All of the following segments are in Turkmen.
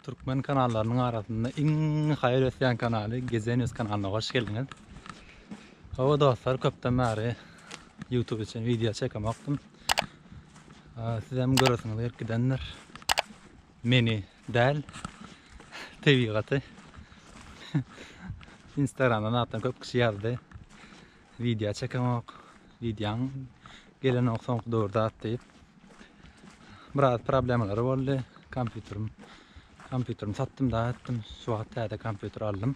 Türkmen kanallarynyň arasynda iň haýal ösýän kanaly Gezenius kanalyna hoş geldiňiz. Hawa dostlar, köpden bäri YouTube üçin wideo çekemokdym. Siz hem göresiňiz gelip gidendir. Meni däl, tebigaty. Instagramdan zatdan köp kişi ýazdy. Wideo çekemok, wideoň gelenok soňky döwürde at diýip. Biraz problemalary boldy. Kompýuterim kompýuterimi satdym da etdim. Şu wagt täze kompýuter aldym.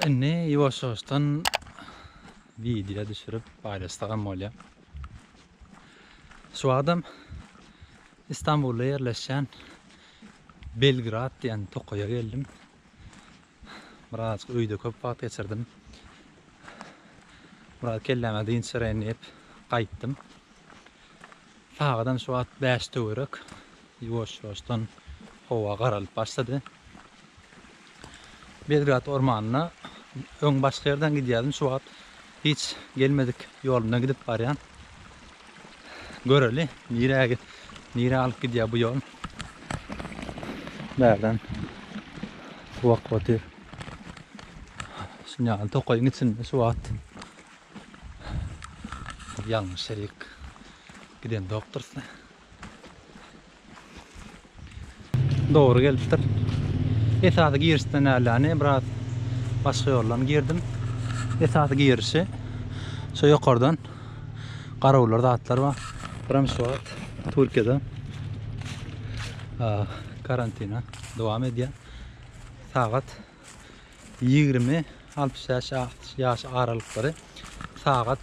Indi ýuwaş-ýuwaşdan wideo düşürip paýlaşsagam bolýar. Şu wagtam Istanbulda ýerleşýän Belgrad diýen tokaýa geldim. Birazajyk öýde köp wagt geçirdim. Biraz kelläme dynç bereýin diýip gaýtdym. Sagadam şu wagt 5 töwerek. Ýuwaş-ýuwaşdan howa garalyp başlady. Belgrad ormanyna öň başga ýerden gidýärdim. Şu wagt hiç gelmedik ýolumdan gidip barýan. Göreli, nirä nirä alyp gidýär bu ýol. Bärden suw akyp otyr. Şuny ýaly tokaýyň içinde şu wagt ýalňyş ýerik giden doktorsy. Dogry gelipdir. Esasy girişden älläni biraz başga ýoldan girdim. Esasy girişi şu ýokardan garawullar zatlar bar. Biram şu wagt Türkiýede karantina dowam edýär. Sagat 20 65 ýaş aralyklary sagat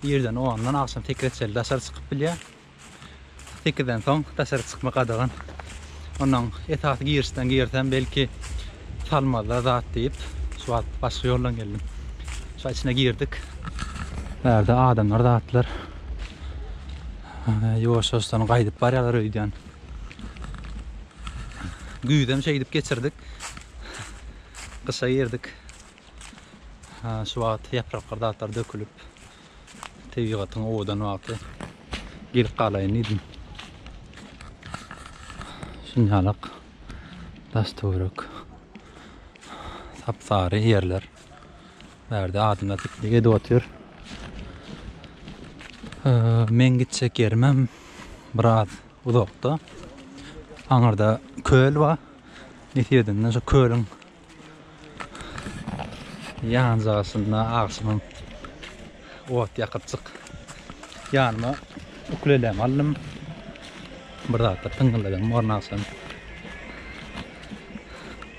irden 10-dan agşam 8-e çenli daşary çykyp bilýär. Sekizden soň daşary çykmak gadagan. Ondan esasy girişden girsem belki salmazlar zat diýip, şu wagt başga ýoldan geldim. Şu içine girdik. Bärde adamlar zatlar. Ýuwaş-ýuwaşdan gaýdyp barýarlar öýdýän. Güýzem şeýdip geçirdik. Gyşa girdik. Şu wagt ýapraklar zatlar dökülip Tebigatyň owadan wagty gelip galaýyn diýdim. Şunýalak daş töwerek sap-sary ýerler. Bärde adamlar piknik edip otyr. Meň gitjek ýerimem biraz uzakda. Aňyrda köl bar. Nesip edende şu kölüň Ýanjagysynda agşamam ot ýakypjyk. Ýanyma ukulelemi aldym. Bir zatlar tyňňyldadam borun agşam.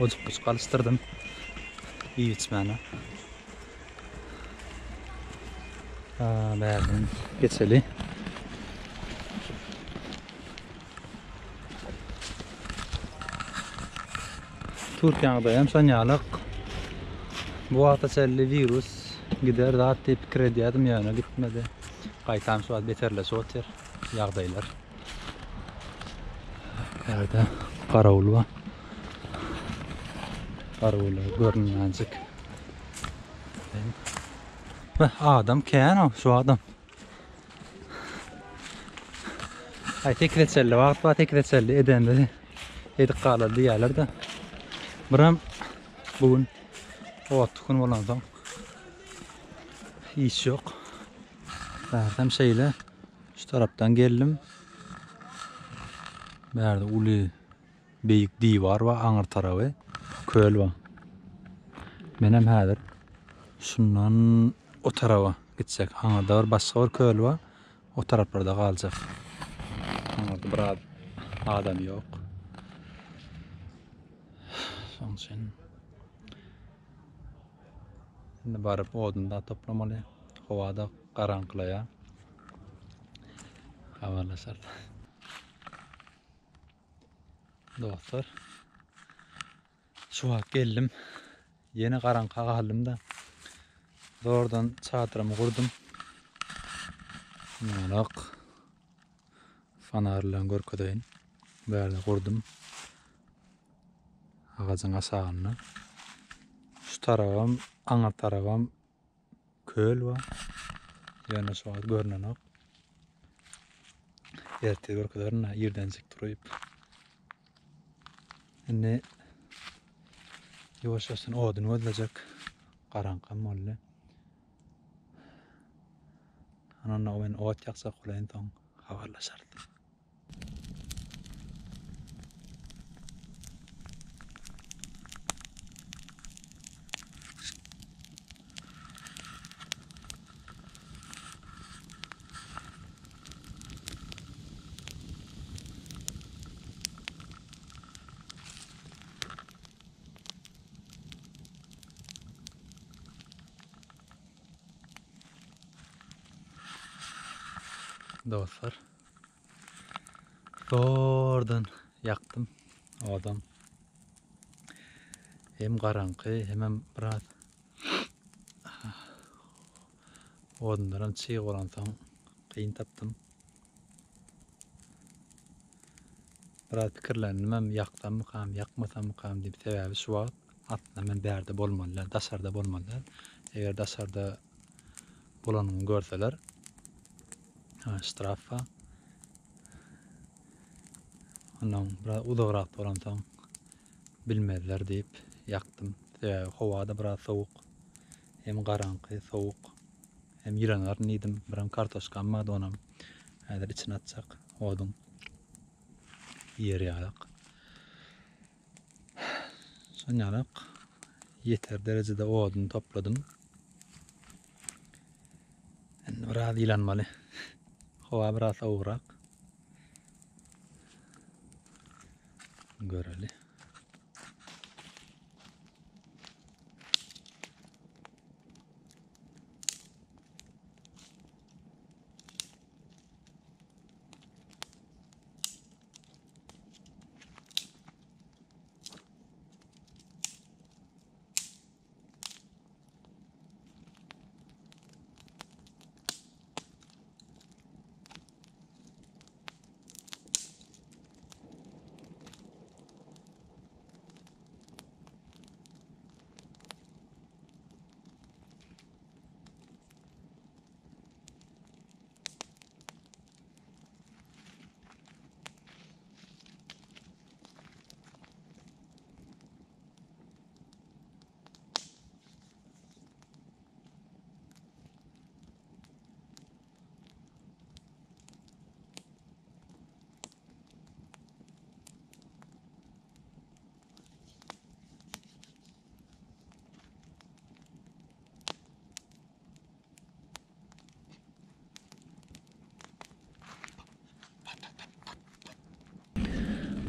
Ojuk-bujuk alyşdyrdym. Iýip-içmäne. Bärden geçeli. Türkiýäňde hem şon ýalyk bu wagta çenli wirus gider zat diýip pikir edýärdim ýöne gitmedi. Gaýtam şu wagt beterleşip otyr ýagdaýlar. Bärde garawul bar. Garawullar görünmänjik. Adam kän şu adam. Aý sekize çenli wagt bar, sekize çenli edende edip galar diýýärler-de. Biram bu gün otly gün bolansoň iş ýok. Bärsem şeýle şu tarapdan geldim. Bärde uly Beýik diwar bar, aňyr taraby köl bar. Menem häzir şundan o taraba gitjek. Aňyrda bir başga bir köl bar. O taraplarda galjak. Aňyrda biraz adam ýok. Şonuň üçin indi baryp odun da toplamaly. Howa-da garaňkylaýar. Habarlaşarys. Dostlar, şu wagt geldim. Ýene garaňka galdym-da. Zordan çadyrymy gurdum. Ýalak fonar bilen görkezeýin. Bu ýerde gurdum. Agajyň aşagynda. Şu tarabam, aňyr tarabam Köl bar. Ýöne şu wagt görnenok. Ertir görkezerin, irdenjik turup. Indi ýuwaş-ýuwaşdan odun gözlejek. Garaňkam boldy. Ondan men ot ýakjak bolaýyn soň habarlaşarys. Dostlar. Zordan ýakdym odam. Hem garaňky, hemem biraz odunlaram çyg bolansoň kyn tapdym. Biraz pikirlendimem, ýaksammykam, ýakmasammykam diýip, sebäbi şu wagt aslynda men bärde bolmaly däl, daşarda bolmaly däl. Eger daşarda bolanyňy görseler, ştraf bar. Ondan biraz uzagrak bolansoň bilmezler diýip ýakdym. Sebäbi howa-da biraz sowuk. Hem garaňky, sowuk. Hem ýylanaryn diýdim. Biram kartoşkam bardy onam häzir içine atjak oduň. Iýer ýalak. Şon ýalak ýeter derejede odun topladym. Indi biraz ýylanmaly. Howa biraz sowugrak. Göreli.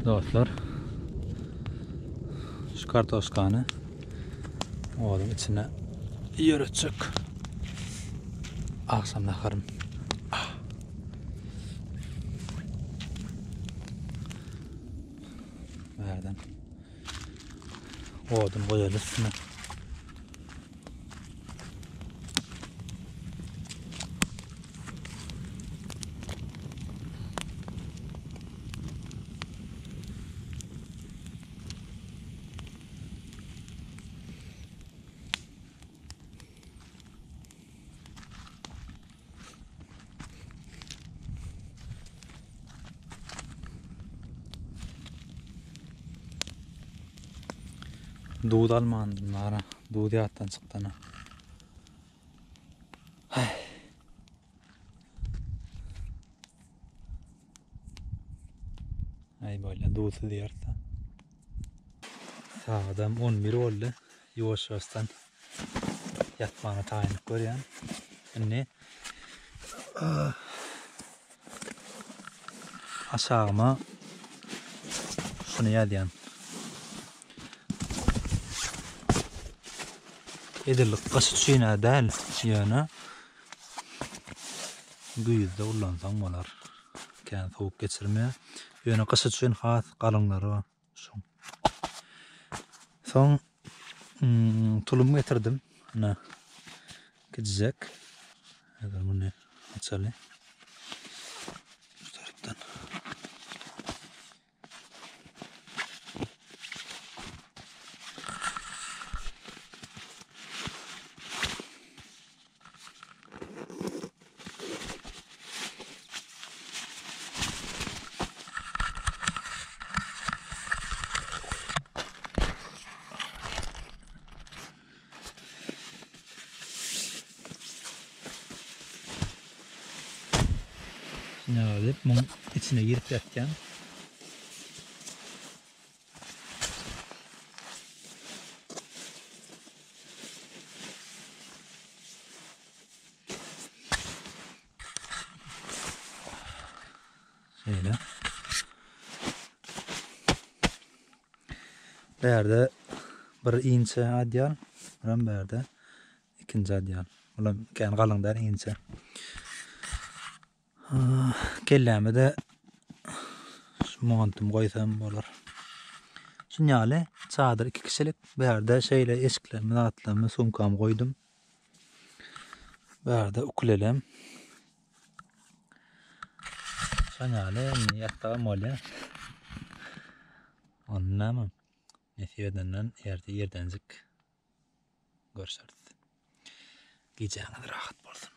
Dostlar, şu kartoşkany oduň içine ýöretjek. Agşam naharym. Ah. Nereden? Odun goýaly üstüne. Duz almandym nara. Duz ýatdan çykdana. Ay. Ay böyle duzsuz ýerse. Sagadam 11 boldy. Ýuwaş-ýuwaşdan ýatmana taýynlyk görýän. Indi aşagyma şuny ýazýan. Edil gyş üçin-ä däl, ýöne güýzde ullansaň bolar. Kän sowuk geçirmeýär. Ýöne gyş üçin has galyňlary bar. Şoň. Soň hmm, tulum getirdim. Ana kiçijek. Häzir muny açaly. Şu tarapdan. Şuny edip, muň içine girip ýatýan. Şeýle. Bärde bir inçe adýal, biram bärde ikinji adýal. Bulam kän galyň däl, inçe. Kelläme de şu montumy goýsam bolar. Şun ýaly çadyr iki kişilik. Bärde şeýle eşiklerimi, zatlarymy, sumkamy goýdum. Bärde ukulelem. Şon ýaly indi ýatdagam bolýar. Onda näme? Nesip edenden erte irdenjik görşeris. Gijäňiz rahat bolsun.